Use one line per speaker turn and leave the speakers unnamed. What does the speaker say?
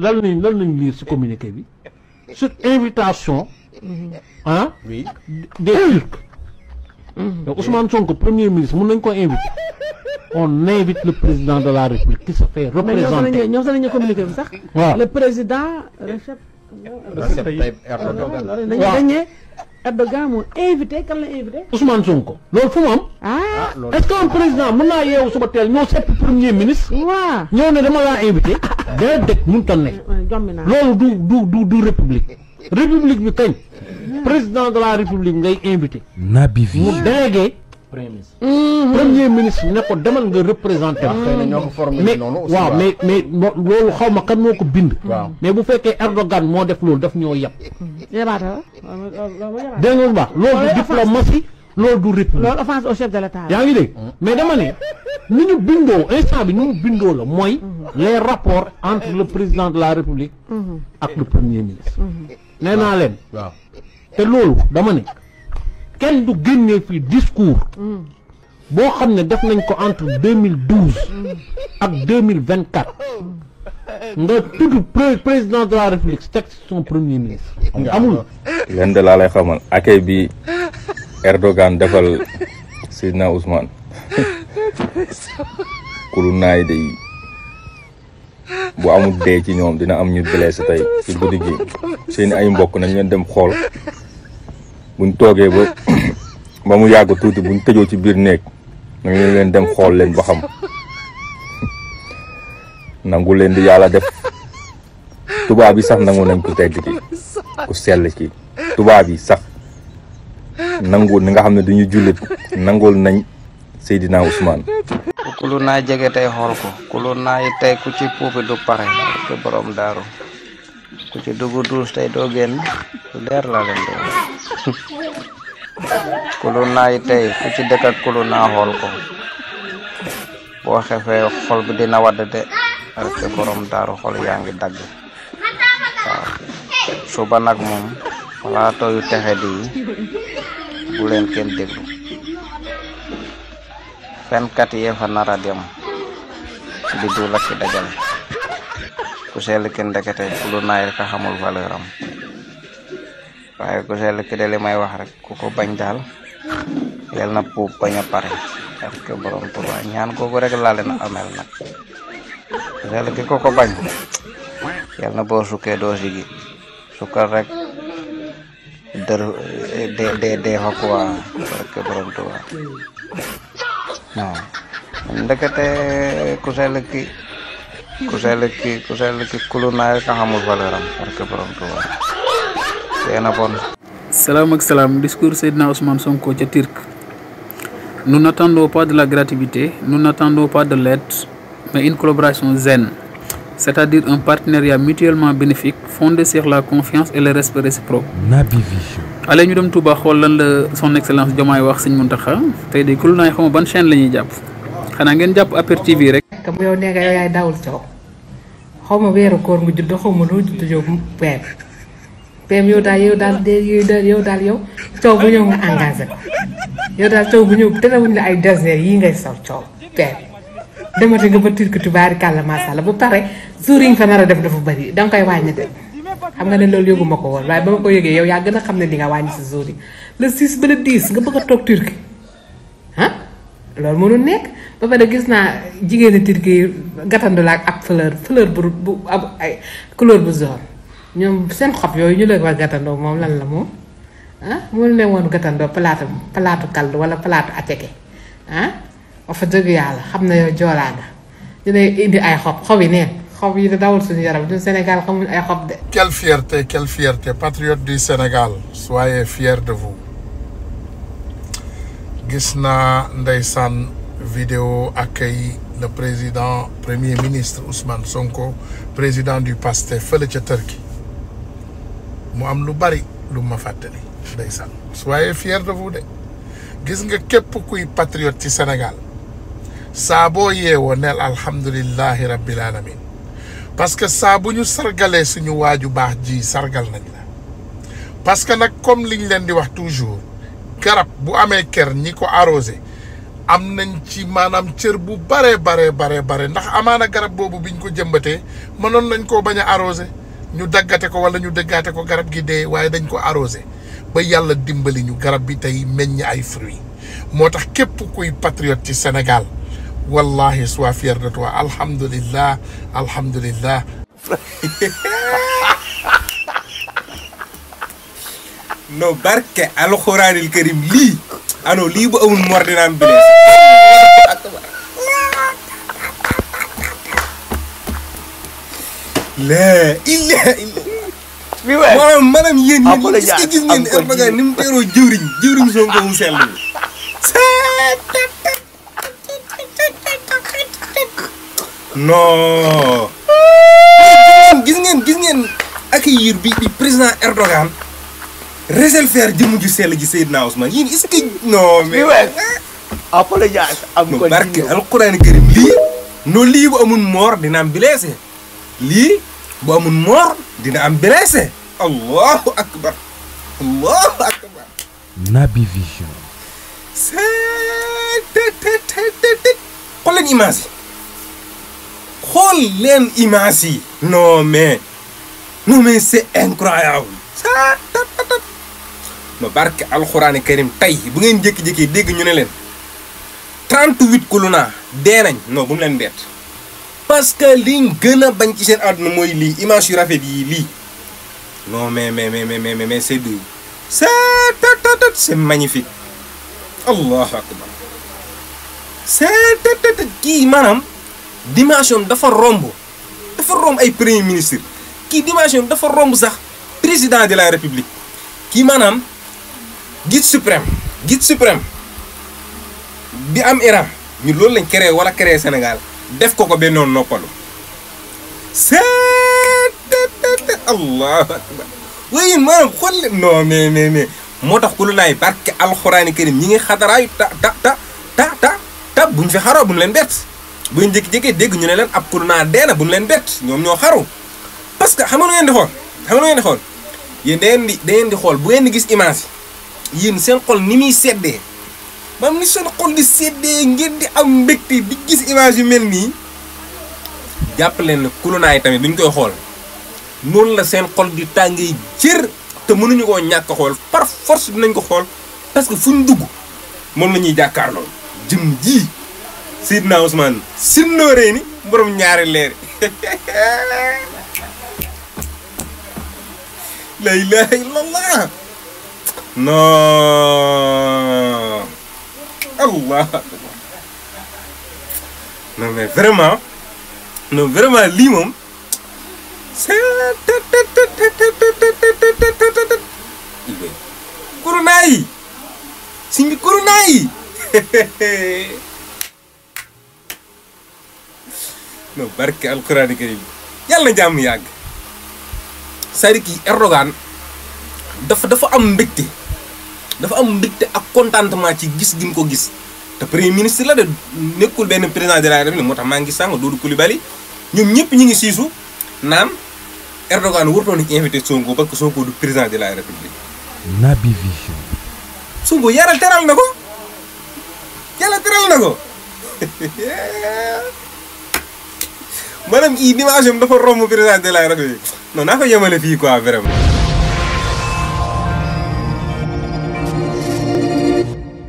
lan lañ lire ci communiqué bi sur invitation hein des Turcs. Ousmane Sonko premier ministre mën nañ ko inviter. On invite le président de la République qui se fait représenter.
Mais ñoo nañu communiqué bi sax. Le président Recep Tayyip Erdogan. Erdogan moo invité kan la invité.
Ousmane Sonko. loolu fu mu am. Est-ce que un président mën naa yeewu suba teel ñoo sepp premier ministre.
waaw
ñoo ne dama laa invité. déedéet mënut a nekk. loolu du république. république bi kañ. président de la république ngay invité.
Naby Vision
mu délégué. premier ministre ne ko demal nga représenté. mais waaw mais loolu xaw ma kan moo ko bind. mais bu fekkee Erdogan moo def loolu daf ñoo yab. dégg nga bu baax loolu du diplomatie loolu du république.
loolu offense au chef de l'État.
yaa ngi dégg mais dama ne ni ñu bindoo instant bi ni ñu bindoo la mooy les rapports entre le président de la république ak le premier ministre. nee naa leen. te loolu dama ne kenn du génnee fii discours boo xam ne def nañ ko entre 2012 ak 2024 nga tudd président de la république teg son premier ministre. amul.
leen de laa lay xamal accueil bi Erdogan defal Seydina Ousmane kulu naay de bu amul dee ci ñoom dina am ñu blessé tey ci guddi gi seeni ay mbokk nañ leen dem xool buñ toogee ba mu yàgg tuuti buñ tëjoo ci biir néeg nañ leen dem xool leen ba xam nangu leen di yàlla def tubaab yi sax nangu nañ ku tedd ki ku sell ki tubaab yi sax nangu ni nga xam ne duñu jullit nangul nañ Seydina Ousmane.
kulu naa jege tey xool ko kulu naa yi tey ku ci puupi du pare ke borom daaru ku ci dugg duus tey doo génn lu leer la leen de kulu naa yi tey ku ci dëkk ak kulu naa xool ko boo xefee xol bi dina wadd de ke borom daaru xol yaa ngi dagg waaw suba nag moom plateau yu texe di bu leen kenn déglu fenkat yee fa nara dem di du la ki dajale ku sell ki ndekete kulu naay rek a xamul valeur am waaye ku sell ki de li may wax rek ku ko bañ daal yal na puub bañ a pare parce que borom Tuubaa ñaan googu rek laa leen amel nag ku sell ki ko bañ yal na boo sukkee doo sigi sukkal rek dee fa quoi parce que borom Tuubaa non ndekete ku sell ki kulu naay rek a xamul valeur am parce que borom Tuubaa yéena bon.
Salam ak salam, discours Seydina Ousmane Sonko ca Turc. Nous n'attendons pas de la gratuité, nous n'attendons pas de l'aide, mais une collaboration zen, c'est-à-dire un partenariat mutuellement bénéfique fondé sur la confiance et le respect réciproque.
Naby Vision.
Allez ñu dem Touba xool lan la son excellence Diomaye wax Sëñ Mountakha tey de kulu naay xaw ma ban chaîne la ñuy jàpp xanaa ngeen jàpp APR TV rek.
comme yow nee nga yow yaay dawul coow xaw ma weeru koor nga judd xaw ma loo judd yow PM yow daal coow bu ñëw nga engagé ko yow daal coow bu ñëw terewuñ la ay désert yi ngay saw coow PM demate nga ba Turquie tubaari kàlla macha allah ba pare jour yi nga fa nar a def dafa bëri danga koy wàññi de xam nga ne loolu yëgu ma ko woon waaye ba ma ko yëgee yow yaa gën a xam ne di nga wàññi si jour yi le 6 ba le 10 nga bëgg a toog Turquie ah loolu mënul nekk ba pare gis naa jigéenu Turquie yi gàttandu la ak ab fleur bu ay couleur bu jaune ñoom seen xob yooyu ñu leen wax gàttandoo moom lan la moom ah mënu leen woon gàttandoo palaatu kaldu wala palaatu ateke ah wax fa dëgg yàlla xam na yow joolaa nga ñu lay indi ay xob yi neen xob yi da dawul suñu yaram du Sénégal xamuñ ay xob de.
Quelle fierté patriotes du Sénégal soyez fiers de vous. gis naa ndeysaan vidéo accueil le président premier ministre Ousmane Sonko président du PASTEF fële ca Turquie mu am lu bari lu ma fàttali ndeysaan soyez fiers de vous de gis nga képp kuy patriote ci Sénégal saa boo yeewoo neel alhamdulillahi rabbil alamin parce que saa bu ñu sargalee suñu waaju baax ji sargal nañ la parce que nag comme liñ leen di wax toujours garab bu amee ker ñi ko arrosé am nañ ci maanaam cër bu bare ndax amaana garab boobu biñ ko jëmbatee mënoon nañ koo bañ a arrosé ñu daggate ko wala ñu dëggaate ko garab gi dee waaye dañ ko arrosé ba yàlla dimbali ñu garab bi tey meññ ay fruits moo tax képp kuy patriote ci Sénégal wallahi sois fier de toi alhamdulillah alhamdulillah.
no barke alxuraanil karim lii ano lii bu amul mor dina am bilees la ilaha illa maanaam yéen est-ce que gis ngeen Erdogan ni mu teeroo jëwriñ Sonko mu sell bi non gis ngeen accueillir bi di président Erdogan réserve faire jëmm ju sell ji Seydina Ousmane yéen est-ce que non mais
apologize am ko
barke alquran karim lii bu amul moor dina am blessé lii bu amul moor dina am blessé allahu akbar
Naby Vision
xool leen image yi non mais c'est incroyable no barke alxuraani karim tey bu ngeen jékki-jékki dégg ñu ne leen 38 kuluna dee nañ non bu mu leen bett parce que liñ gën a bañ ci seen àdduna mooy lii image yu rafet yi lii non mais c'est magnifique allahu akbar c'est kii maanaam dimension dafa romb ay premier ministre kii dimension dafa romb sax président de la république kii maanaam guide suprême bi am Iran ñu loolu lañ créé wala créé Sénégal def ko bennoon noppalu c'est allahu akbar waaye maanaam xool leen non mais moo tax ku lu naay barke alxuraani karim ñi ngi xataraayu ta buñ fi xaroo buñ leen bett buñ jékki-jékkee dégg ñu ne leen ab kulu naa dee na buñ leen bett ñoom ñoo xaru parce que xam nga ngeen di xool yéen da ngeen di xool bu ngeen di gis image yi yéen seen xol ni muy seddee maanaam ni seen xol di seddee ngeen di am mbégte di gis image yu mel nii jàpp leen ne kulu naa yi tamit duñ koy xool noonu la seen xol di tàngee jër te mënuñu koo ñàkk a xool par force dinañ ko xool parce que fu ñu dugg moom la ñuy jàkkaarloo jëm ji Seydina Ousmane sinnooree ni borom ñaari leer la ilaha illallah non allah non mais vraiment lii moom corona yi si corona yi non barke alquraan karim yàlla na jàmm yàgg c'est-à-dire que Erdogan dafa am mbégte ak contentement ci gis gi mu ko gis te premier ministre la de nekkul benn président de la République moo tax maa ngi sànq Doudou Coulibaly ñoom ñëpp ñi ngi siisu naan Erdogan warutoon nañu invité Sonko parce que Sonko du président de la République.
Naby Vision.
Sonko yàlla teral na ko maanaam i dimension dafa romb président de la République non naa ko yemale fii quoi vraiment.